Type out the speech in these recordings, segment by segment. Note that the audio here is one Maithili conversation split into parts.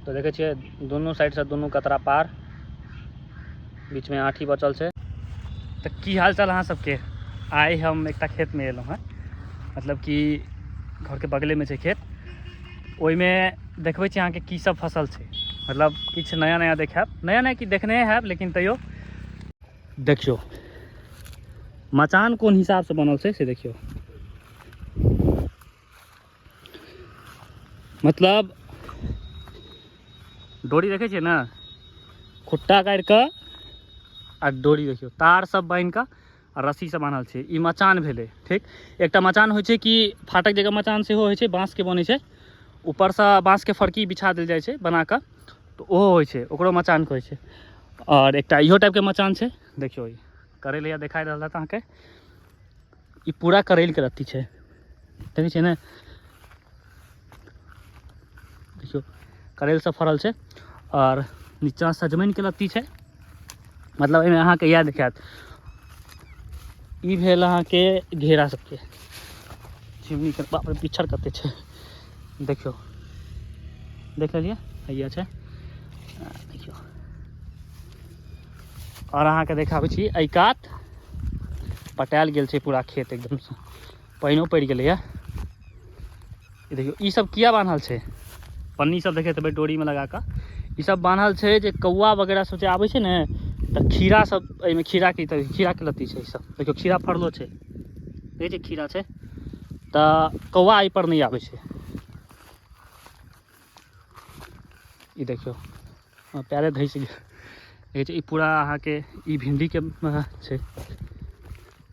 तऽ देखै छियै दुनू साइडसँ दुनू कतरा पार, बीचमे आँठी बचल छै। तऽ की हाल चाल अहाँ सबके? आइ हम एकटा खेतमे एलहुँ हेँ, मतलब कि घरके बगलेमे छै खेत। ओहिमे देखबै छी अहाँके की सब फसल छै, मतलब किछु नया नया देखायब। नया नया कि देखने हैब, लेकिन तैयो देखियौ मचान कोन हिसाबसँ बनल छै से देखियौ। मतलब डोरी देखै छियै ने, खुट्टा काटि कऽ आ डोरी देखियौ तार सब बान्हि कऽ आ रस्सी सब बान्हल छै। ई मचान भेलै। ठीक, एकटा मचान होइ छै कि फाटक जगह मचान सेहो होइ छै, बाँसके बनै छै, ऊपरसँ बाँसके फरकी बिछा देल जाइ छै बना कऽ, तऽ ओहो होइ छै, ओकरो मचान कहै छै। आओर एकटा इहो टाइपके मचान छै। देखियौ ई करैल या देखाइ रहल हैत अहाँके, ई पूरा करैलके लत्ती छै, देखै छियै ने? देखियौ करैल सब फड़ल छै। आओर नीचाँ सजमनिके लत्ती छै। मतलब एहिमे अहाँके इएह देखायत। ई भेल अहाँके घेरा सबके झिमनी के। बाप रे, पिछड़ कते छै देखियौ, देख लेलियै, हैया छै देखियौ। आओर अहाँके देखाबै छी एहि कात पटायल गेल छै पूरा खेत एकदमसँ, पानिओ पड़ि गेलैए। ई देखियौ ई सब किया बान्हल छै, पन्नी सब देखैत हेबै डोरीमे लगा कऽ। ई सब बान्हल छै जे कौआ वगैरह सब जे आबै छै ने, तऽ खीरा सब एहिमे खीराके खीराके लत्ती छै। ई सब देखियौ खीरा फड़लो छै, देखै छियै खीरा छै, तऽ कौआ एहिपर नहि आबै छै। ई देखियौ पैरे धसि गेल। देखै छियै ई पूरा अहाँके ई भिंडीके छै,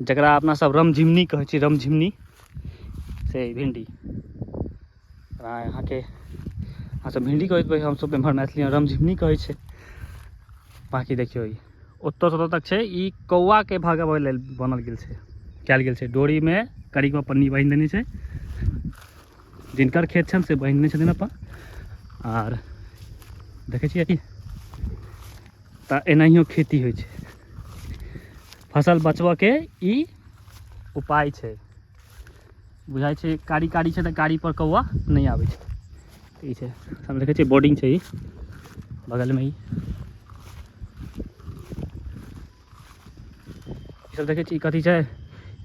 जकरा अपना सब रमझिमनी कहै छी, रमझिमनी से भिंडी। अहाँके अहाँ सब भिंडी कहैत हेबै, हमसब एम्हर मैथिलीमे रमझिमनी कहै छै। बाँकी देखियौ ई ओतऽसँ ओतऽ तक छै। ई कौआके भगाबै लेल बनल गेल छै, कयल गेल छै। डोरीमे करीबमे पन्नी बान्हि देने छै, जिनकर खेत छनि से बान्हि छथिन अपन। आर देखै छियै तऽ एनाहियो खेती होइ छै। फसल बचबऽके ई उपाय छै। बुझाइ छै कारी कारी छै तऽ कारी पर कौआ नहि आबै छै। ई छै, हम देखै छियै बोर्डिंग छै ई बगलमे। ई सब देखै छी कथी छै?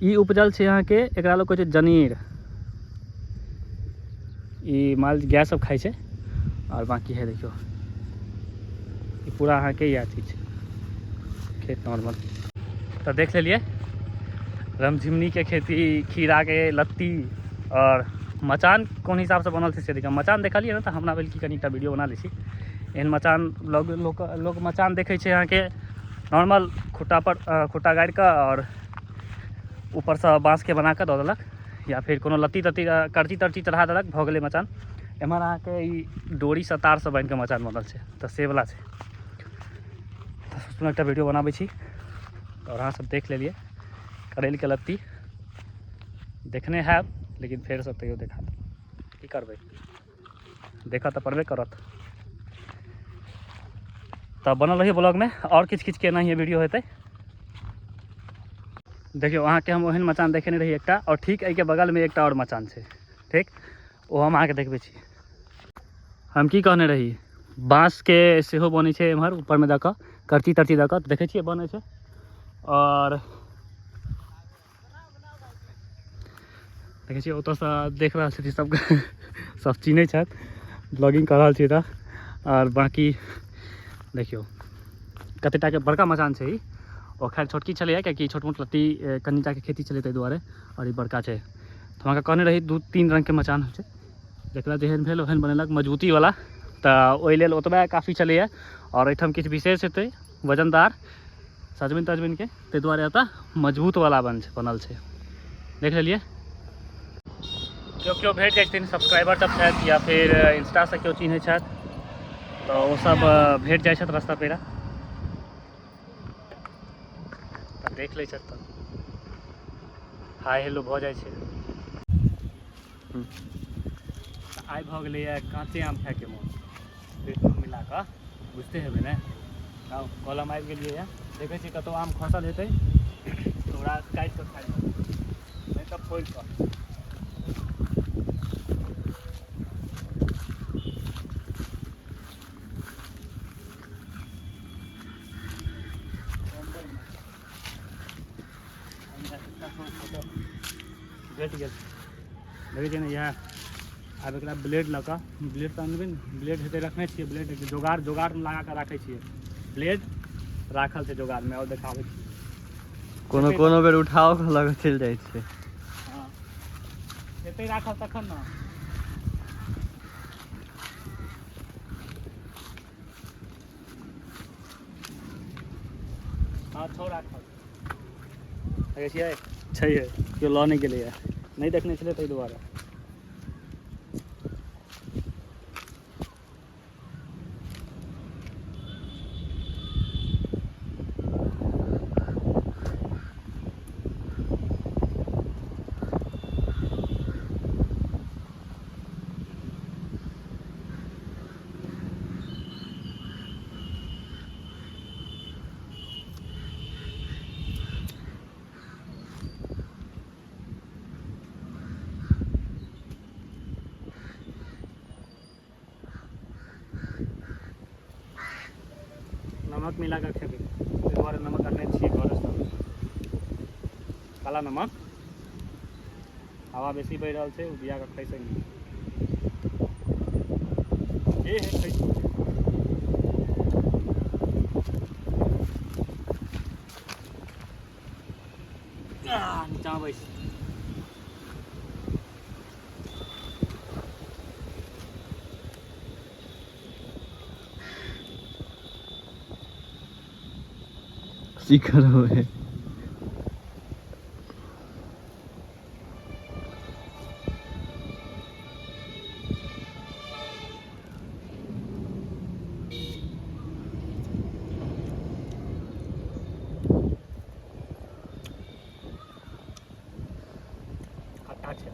ई उपजल छै अहाँके, एकरा लोक कहै छै जनेर। ई माल गाय सब खाइ छै। आओर बाँकी है देखियौ ई पूरा अहाँके इएह चीज छै खेत नॉर्मल। तऽ देख लेलियै रमझिमनीके खेती, खीराके लत्ती आओर मचान कोन हिसाबसँ बनल छै से देखियौ। मचान देखलियै ने तऽ हमरा भेल कि कनि एकटा वीडियो बना लै छी। एहन मचान लोक लोक लोक मचान देखै छै अहाँके नॉर्मल खुट्टापर खुट्टा गाड़ि कऽ आओर ऊपरसँ बाँसके बना कऽ दऽ देलक, या फिर कोनो लत्ती तत्ती करची तरची चढ़ा देलक, भऽ गेलै मचान। एम्हर अहाँके ई डोरीसँ तारसँ बान्हि कऽ मचान बनल छै, तऽ से वला छै। तऽ सोचलहुँ एकटा वीडियो बनाबै छी। आओर अहाँसभ देख लेलियै करैलके लत्ती देखने हैब, लेकिन फेरसँ तैयो देखा देब, की करबै, देखऽ तऽ पड़बे करत। तऽ बनल रहिए ब्लॉगमे, आओर किछु किछुके एनाहिए वीडियो हेतै। देखियौ अहाँके हम ओहन मचान देखेने रही एकटा, आओर ठीक एहिके बगलमे एकटा आओर मचान छै, ठीक ओ हम अहाँके देखबै छी। हम की कहने रही, बाँसके सेहो बनै छै एम्हर ऊपरमे दऽ कऽ करची तरची दऽ कऽ, देखै छियै बनै छै। आओर देखै छियै ओतऽसँ देख रहल छथिन सबके, सब चिन्है छथि, ब्लॉगिंग कऽ रहल छी तऽ। आओर बाँकी देखियौ कते टाके बड़का मचान छै ई। ओ खैर छोटकी छलैए, कियाकि छोट मोट लत्ती कनि टाके खेती छलै ताहि दुआरे, आओर ई बड़का छै। तऽ अहाँके कहने रही 2-3 रङ्गके मचान होइ छै, जकरा जेहन भेल ओहन बनेलक, मजबूतीवला, तऽ ओहि लेल ओतबे काफी छलैए। आओर एहिठाम किछु विशेष हेतै वजनदार सजमनि तजमनिके, ताहि दुआरे एतऽ मजबूतवला बनल छै। देख लेलियै। केओ केओ भेट जाइ छथिन, सब्सक्राइबर सब छथि या फिर इंस्टासँ केओ चिन्है छथि, तऽ ओ सब भेट जाइ छथि रस्ता पेरा, तऽ देख लै छथि, तऽ हाय हेलो भऽ जाइ छै। आइ भऽ गेलैए काँचे आम खाइके मोन, पेट मिला कऽ बुझते हेबै ने। आउ कलम आबि गेलियै ये, देखै छियै कतहु आम खसल हेतै तऽ ओकरा काटि कऽ खाइ, नहि तऽ फोड़ि कऽ। भेट गेल। देखै छियै ने, इएह आब एकरा ब्लेड लऽ कऽ, ब्लेड तऽ अनबै ने, ब्लेड हेतै रखने छियै, ब्लेड जोगाड़ जोगाड़मे लगा कऽ राखै छियै, ब्लेड राखल छै जोगाड़मे। आओर देखाबै छी कोनो कोनो बेर उठाओ कऽ लऽ कऽ चलि जाइ छै। हँ, हेतै राखल तखन ने। हँ, छौ राखल, देखै छियै, छै केओ लऽ नहि गेलैए, नहि देखने छलै ताहि दुआरे। नमक मिला कऽ खेबै, ताहि दुआरे नमक अनने छियै घरसँ, काला नमक। हवा बेसी बहि रहल छै, ओ बिया कऽ खसि नहि। हे हे, खसि। नीचाँ बैस। की करबै? खट्टा छै।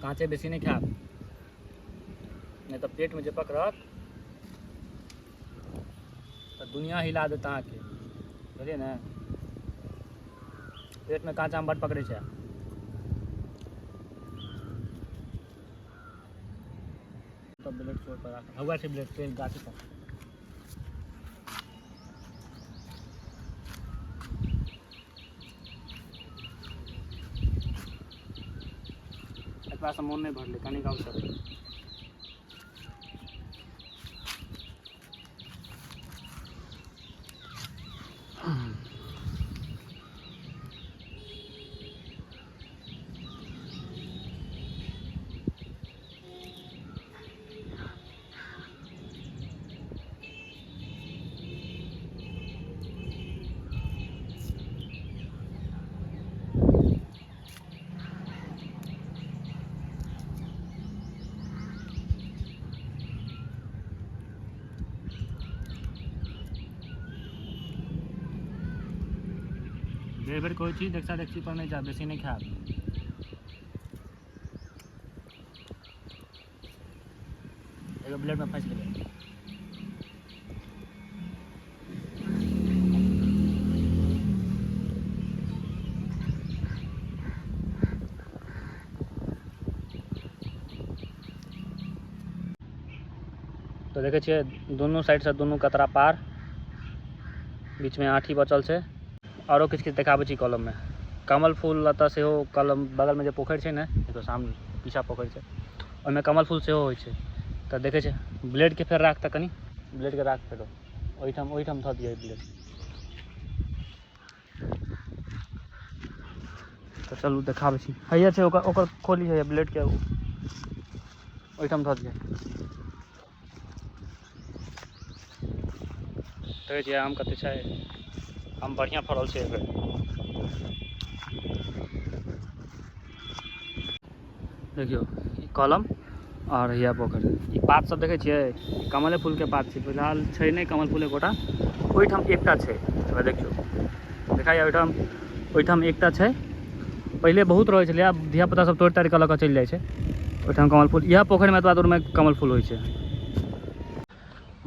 काँचे बेसी नहि खायब, नहि तऽ पेटमे जे पकड़त तऽ दुनिया हिला देत अहाँके, बुझलियै ने? पेटमे काँच आम बड्ड पकड़ै छै। तब ब्लेड चोर पर राखल हौआ छै, ब्लेड तेल गाछ पर। एतबासँ मोन नहि भरलै, कनिक आओर चलबै। बेर बेर कहै छी, देखा देखी पर नहि जा, बेसी नहि खायब। एगो ब्लेडमे फँसि गेलै। तऽ देखै छियै, दुनू साइडसँ दुनू कतरा पार, बीचमे आँठी बचल छै। आरो किछु किछु देखाबै छी। कलममे कमल फूल एतऽ सेहो, कलम बगलमे जे पोखरि छै ने, देखियौ सामने पीछा पोखरि छै, ओहिमे कमल फूल सेहो होइ छै। तऽ देखै छै, ब्लेडके फेर राख, तऽ कनि ब्लेडके राख, फेरो ओहिठाम ओहिठाम धऽ दिअ ब्लेड। तऽ चलू देखाबै छी। हैया छै ओकर ओकर खोली, हैया ब्लेडके ओहिठाम धऽ दिअ। देखै छियै आम कते छै, आम बढ़िआँ फड़ल छै एहिबेर। देखियौ, ई कलम आओर हैया पोखरि। ई पात सब देखै छियै, ई कमले फूलके पात छै। फिलहाल छै नहि कमल फूल एकोटा, ओहिठाम एकटा छै। एहिमे देखियौ, देखाइए, ओहिठाम ओहिठाम एकटा छै। पहिले बहुत रहै छलै, आब धियापुता सब तोड़ि ताड़ि कऽ लऽ कऽ चलि जाइ छै। ओहिठाम कमल फूल, इएह पोखरिमे एतबा दूरमे कमल फूल होइ छै।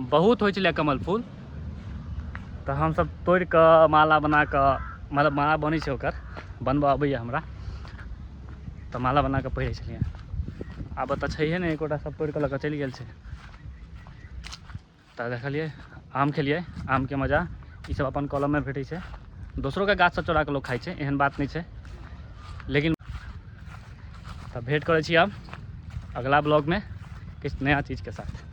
बहुत होइ छलै कमल फूल, तऽ हमसब तोड़ि कऽ माला बना कऽ, मतलब माला बनै छै ओकर, बनबऽ अबैए हमरा। तऽ माला बना कऽ पहिरै छलियै। आब तऽ छैहे नहि एकोटा, सब तोड़ि कऽ लऽ कऽ चलि गेल छै। तऽ देखलियै, आम खेलियै, आमके मजा ईसब अपन कलममे भेटै छै। दोसरोके गाछसँ चोरा कऽ लोक खाइ छै, एहन बात नहि छै। लेकिन तऽ भेँट करै छी आब अगला ब्लॉगमे किछु नया चीजके साथ।